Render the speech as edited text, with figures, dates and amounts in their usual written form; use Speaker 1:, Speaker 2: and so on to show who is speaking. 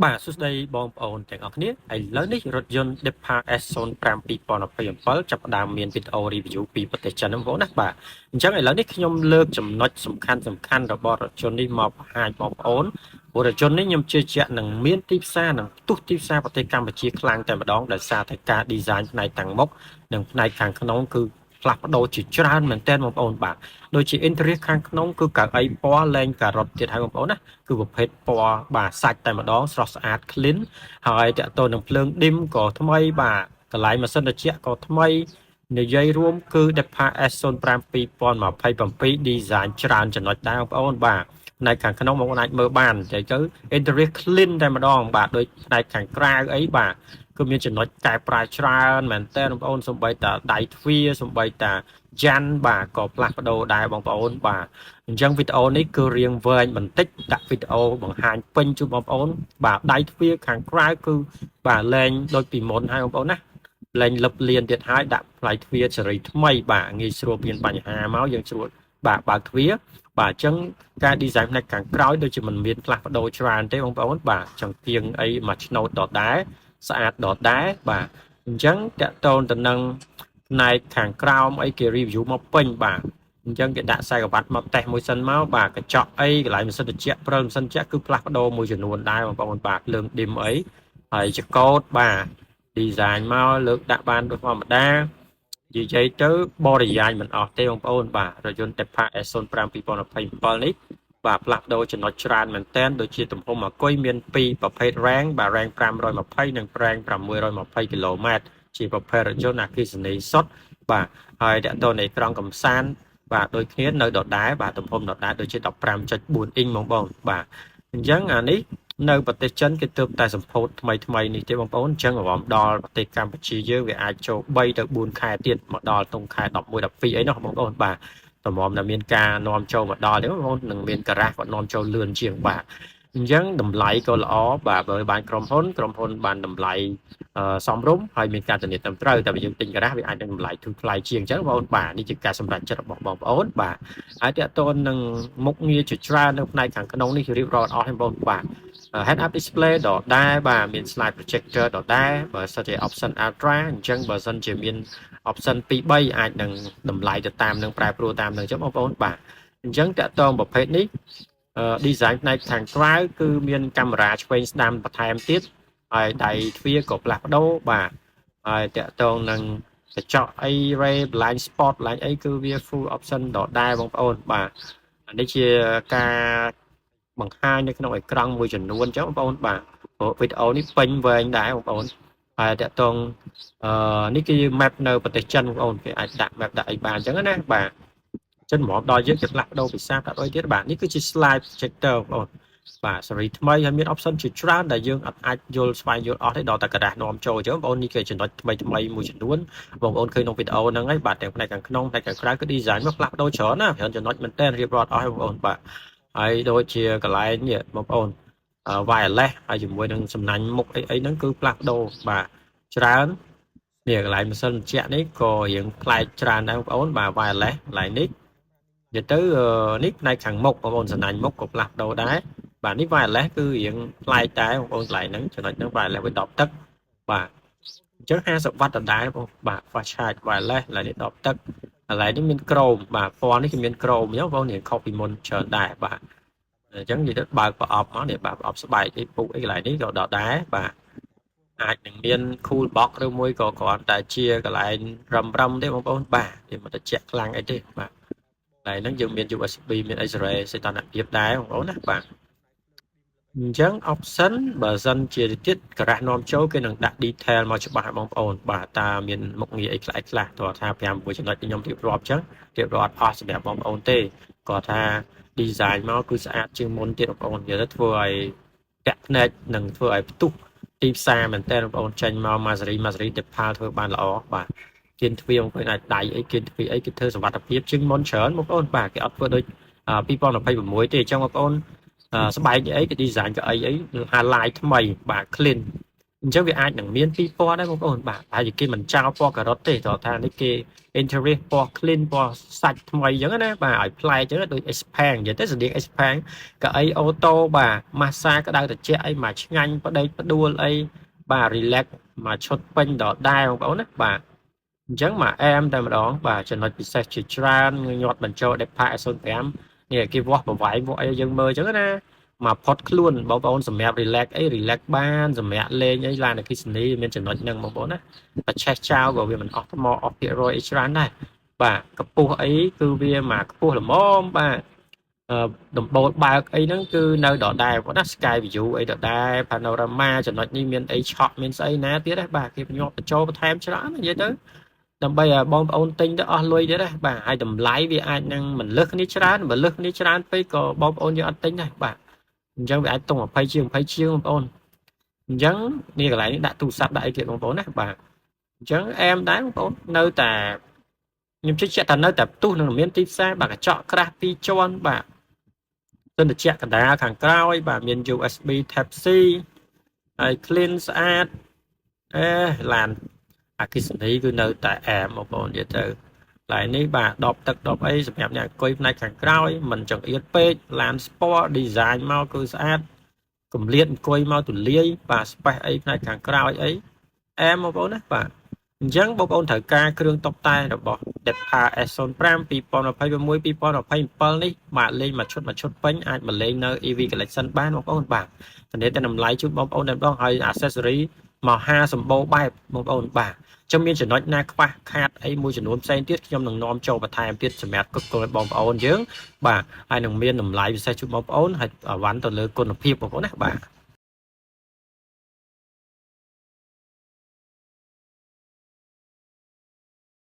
Speaker 1: បាទសួស្តីបងប្អូនទាំងអស់គ្នាឥឡូវនេះរថយន្ត Depa S05 2027ចាប់ផ្ដើមមានវីដេអូ review ពីប្រទេសចិនហ្នឹងបងប្អូនណាបាទអញ្ចឹងឥឡូវនេះខ្ញុំលើកចំណុចសំខាន់សំខាន់របស់រថយន្តនេះមកបង្ហាញបងប្អូនព្រោះរថយន្តនេះខ្ញុំជឿជាក់នឹងមានទីផ្សារនិងផ្ទុះទីផ្សារប្រទេសកម្ពុជាខ្លាំងតែម្ដងដោយសារតែការ design ផ្នែកខាងមុខនិងផ្នែកខាងក្នុងគឺផ្លាស់ប្ដូរជាច្រើនមែនទែនបងប្អូនបាទដូចជា interior ខាងក្នុងគឺកៅអីពណ៌លែងការ៉ុតទៀតហើយបងប្អូនណាគឺប្រភេទពណ៌បាទសាច់តែម្ដងស្រស់ស្អាត clean ហើយតកតទៅនឹងភ្លើង dim ក៏ថ្មីបាទកន្លែងម៉ាស៊ីនត្រជាក់ក៏ថ្មីនិយាយរួមគឺ Depa S05 2027 design ច្រើនចំណុចដែរបងប្អូនបាទផ្នែកខាងក្នុងបងប្អូនអាចមើលបានតែទៅ interior clean តែម្ដងបាទដូចផ្នែកខាងក្រៅអីបាទគឺមានចំណុចកែប្រែច្រើនមែនតើបងប្អូនសំបីតាដៃទ្វារសំបីតាយ៉ាន់បាទក៏ផ្លាស់ប្ដូរដែរបងប្អូនបាទអញ្ចឹងវីដេអូនេះគឺរៀងវែងបន្តិចដាក់វីដេអូបង្ហាញពេញជូនបងប្អូនបាទដៃទ្វារខាងក្រៅគឺបាទលែងដូចពីមុនហើយបងប្អូនណាលែងលឹបលៀនទៀតហើយដាក់ផ្លៃទ្វារសេរីថ្មីបាទងាយស្រួលមានបញ្ហាមកយើងស្រួលបាទបើកទ្វារបាទអញ្ចឹងការ design ផ្នែកខាងក្រោយដូចជាមិនមានផ្លាស់ប្ដូរច្រើនទេបងប្អូនបាទចង្គៀងអីមួយឆ្នោតដដែលស្អាតដដែលបាទអញ្ចឹងតកតូនទៅនឹងផ្នែកខាងក្រោមអីគេ review មកពេញបាទអញ្ចឹងគេដាក់ខ្សែក្រវ៉ាត់មកតេស្តមួយសិនមកបាទកញ្ចក់អីកន្លែងម៉ាស៊ីនត្រជាក់ព្រិលម៉ាស៊ីនត្រជាក់គឺផ្លាស់ប្ដូរមួយចំនួនដែរបងប្អូនបាទភ្លើង dim អីហើយចកោតបាទ design មកលើកដាក់បានដូចធម្មតានិយាយទៅបរិយាយមិនអស់ទេបងប្អូនបាទរថយន្ត Depa S05 2027នេះបាទផ្លាស់ប្ដូរចំណុចច្រើនមែនទែនដូចជាទំហំអាគុយមាន2ប្រភេទ range បាទ range 520និង range 620គីឡូម៉ែត្រជាប្រភេទរថយន្តអគ្គិសនីសុទ្ធបាទហើយតទៅនៃក្រង់កំសាន្តបាទដូចគ្នានៅដដែលបាទទំហំដដែលដូចជា15.4អ៊ីងបងបងបាទអញ្ចឹងអានេះនៅប្រទេសចិនគេទើបតែសម្ពោធថ្មីថ្មីនេះទេបងប្អូនអញ្ចឹងរំដល់ប្រទេសកម្ពុជាយើងវាអាចចូល3ទៅ4ខែទៀតមកដល់តុងខែ11 12អីនោះបងប្អូនបាទតម្រាំតែមានការនាំចូលមកដល់ទេបងប្អូននឹងមានការ៉ាស់គាត់នាំចូលលឿនជាងបាទអញ្ចឹងតម្លៃក៏ល្អបាទបើបានក្រុមហ៊ុនក្រុមហ៊ុនបានតម្លៃសមរម្យហើយមានការធានាត្រឹមត្រូវតែបើយើងទិញការ៉ាស់វាអាចនឹងតម្លៃធូរថ្លៃជាងអញ្ចឹងបងប្អូនបាទនេះជាការសម្រេចចិត្តរបស់បងប្អូនបាទហើយតកតូននឹងមុខងារជាច្រើននៅផ្នែកខាងក្នុងនេះរៀបរាប់អស់ហើយបងប្អូនបាទ head up display ដដែលបាទមាន slide projector ដដែលបើសិនជា option ultra អញ្ចឹងបើសិនជាមាន option 2 3អាចនឹងតម្លៃទៅតាមនឹងប្រែប្រួលតាមនឹងអញ្ចឹងបងប្អូនបាទអញ្ចឹងតកតងប្រភេទនេះ design ផ្នែកខាងក្រៅគឺមានកាមេរ៉ាឆ្វេងស្ដាំបន្ថែមទៀតហើយដៃទ្វារក៏ផ្លាស់ប្ដូរបាទហើយតកតងនឹងកញ្ចក់អី ray blind spot blind អីគឺវា full option ដដែលបងប្អូនបាទអានេះជាការបង្ហាញនៅក្នុងអេក្រង់មួយចំនួនអញ្ចឹងបងប្អូនបាទព្រោះវីដេអូនេះពេញវែងដែរបងប្អូនហើយតកតងអឺនេះគឺ map នៅប្រទេសចិនបងប្អូនគេអាចដាក់ map ដាក់អីបានអញ្ចឹងណាបាទចិនមកដល់យើងគេផ្លាស់ប្ដូរភាសាដាក់អីទៀតបាទនេះគឺជា slide projector បងប្អូនបាទសេរីថ្មីហើយមាន option ជាច្រើនដែលយើងអត់អាចយល់ស្វែងយល់អស់ទេដល់តែក្រដាសនាំចូលអញ្ចឹងបងប្អូននេះគឺចំណុចថ្មីថ្មីមួយចំនួនបងប្អូនឃើញក្នុងវីដេអូហ្នឹងហើយបាទទាំងផ្នែកខាងក្នុងផ្នែកខាងក្រៅគឺ design មកផ្លាស់ប្ដូរច្រើនណាច្រើនចំណុចមែនតើរៀបរាប់អស់ហើយបងប្អូនបាទហើយដូចជាកន្លែងនេះបងប្អូន wireless ហើយជាមួយនឹងសំណាញ់មុខអីអីហ្នឹងគឺផ្លាស់ប្ដូរបាទច្រើននេះកន្លែងម៉ាស៊ីនត្រជាក់នេះក៏រៀងប្លែកច្រើនដែរបងប្អូនបាទ wireless កន្លែងនេះនិយាយទៅនេះផ្នែកខាងមុខបងប្អូនសំណាញ់មុខក៏ផ្លាស់ប្ដូរដែរបាទនេះ wireless គឺរៀងប្លែកដែរបងប្អូនកន្លែងហ្នឹងចំណុចហ្នឹង wireless វាដបទឹកបាទអញ្ចឹង50វ៉ាត់ដដែលបងបាទ fast charge wireless កន្លែងនេះដបទឹកកន្លែងនេះមាន chrome បាទពណ៌នេះគឺមាន chrome អញ្ចឹងបងប្អូនរៀងខុសពីមុនច្រើនដែរបាទអញ្ចឹងនិយាយទៅបើកប្រអប់មកនេះបាទប្រអប់ស្បែកអីពុកអីកន្លែងនេះក៏ដដែលបាទអាចនឹងមាន cool box ឬមួយក៏គ្រាន់តែជាកន្លែងរឹមរឹមទេបងប្អូនបាទវាមិនត្រជាក់ខ្លាំងអីទេបាទកន្លែងហ្នឹងយើងមាន USB មាន X-ray សីតុណ្ហភាពដែរបងប្អូនណាបាទអញ្ចឹង option បើសិនជាទៀតការ៉ាស់នាំចូលគេនឹងដាក់ detail មកច្បាស់បងប្អូនបាទតើមានមុខងារអីខ្លះខ្លះតើថា5 6ចំណុចខ្ញុំរៀបរាប់អញ្ចឹងរៀបរាប់អត់អស់សម្រាប់បងប្អូនទេគាត់ថា design មកគឺស្អាតជាងមុនទៀតបងប្អូននិយាយទៅធ្វើឲ្យតាក់ភ្នែកនិងធ្វើឲ្យផ្ទុះទីផ្សារមែនតើបងប្អូនចេញមកមួយសេរីមួយសេរីទៅផាលធ្វើបានល្អបាទគៀនទ្វារបងប្អូនអាចដៃអីគៀនទ្វារអីគេធ្វើសុវត្ថិភាពជាងមុនច្រើនបងប្អូនបាទគេអត់ធ្វើដូច2026ទេអញ្ចឹងបងប្អូនស្បែកអីគេ design ក៏អីអីហាឡាយថ្មីបាទ clean អញ្ចឹងវាអាចនឹងមានពីរពណ៌ដែរបងប្អូនបាទហើយគេមិនចោលពណ៌ការ៉ុតទេត្រង់ថានេះគេ interior ពណ៌ clean ពណ៌សាច់ថ្មីអញ្ចឹងណាបាទឲ្យប្លែកអញ្ចឹងដូច Xpeng និយាយទៅស្តៀង Xpeng កៅអី auto បាទម៉ាស្សាក្តៅត្រជាក់អីមកឆ្ងាញ់ប្តេកផ្ដួលអីបាទ relax មកឈុតពេញដដែលបងប្អូនណាបាទអញ្ចឹងមកអែមតែម្ដងបាទចំណុចពិសេសជាច្រើនញាត់បញ្ចូល Depa S05 នេះគេវាស់ប្រវែងវាស់អីយើងមើលអញ្ចឹងណាមកផុតខ្លួនបងប្អូនសម្រាប់ relax អី relax បានសម្រាប់លេងអីឡានអគ្គិសនីមានចំណុចហ្នឹងបងប្អូនណាបច្ឆេះចោលក៏វាមិនអស់ថ្មអស់ភាគរយអីច្រើនដែរបាទកម្ពស់អីគឺវាមកខ្ពស់ល្មមបាទដំបូលបើកអីហ្នឹងគឺនៅដដែលបងណា sky view អីដដែល panorama ចំណុចនេះមានអីឆក់មានស្អីណាទៀតដែរបាទគេញាត់បញ្ចូលបន្ថែមច្រើននិយាយទៅដើម្បីឲ្យបងប្អូនទិញទៅអស់លុយទៀតដែរបាទហើយតម្លៃវាអាចនឹងមិនលើសគ្នាច្រើនបើលើសគ្នាច្រើនពេកក៏បងប្អូនយើងអត់ទិញដែរបាទអញ្ចឹងវាអាចតុង20ជាង20ជាងបងប្អូនអញ្ចឹងនេះកន្លែងនេះដាក់ទូរស័ព្ទដាក់អីទៀតបងប្អូនណាបាទអញ្ចឹងអែមដែរបងប្អូននៅតែខ្ញុំជឿជាក់ថានៅតែផ្ទុះនឹងមានទីផ្សារបាទកញ្ចក់ក្រាស់ពីរជាន់បាទទន្ទជៈកណ្ដាលខាងក្រោយបាទមាន USB Type C ហើយ clean ស្អាតអេឡានអគ្គិសនីគឺនៅតែអែមបងប្អូននិយាយទៅកន្លែងនេះបាទដបទឹកដបអីសម្រាប់អ្នកអង្គុយផ្នែកខាងក្រោយមិនចង្អៀតពេកឡាន sport design មកគឺស្អាតកម្លៀតអង្គុយមកទូលាយបាទ space អីផ្នែកខាងក្រោយអីអែមបងប្អូនណាបាទអញ្ចឹងបងប្អូនត្រូវការគ្រឿងតុបតែងរបស់ Depa S05 2026 2027នេះបាទលេងមួយឈុតមួយឈុតពេញអាចមកលេងនៅ EV Collection បានបងប្អូនបាទធានាតែតម្លៃជូនបងប្អូនតែម្ដងហើយ accessory មហាសម្បូរបែបបងប្អូនបាទចឹងមានចំណុចណាខ្វះខាតអីមួយចំនួនផ្សេងទៀតខ្ញុំនឹងនាំចូលបន្ថែមទៀតសម្រាប់គ្រប់គ្រងបងប្អូនយើងបាទហើយនឹងមានតម្លៃពិសេសជូនបងប្អូនហើយអវ៉ាន់ទៅលើគុណភាពបងប្អូនណាបាទ។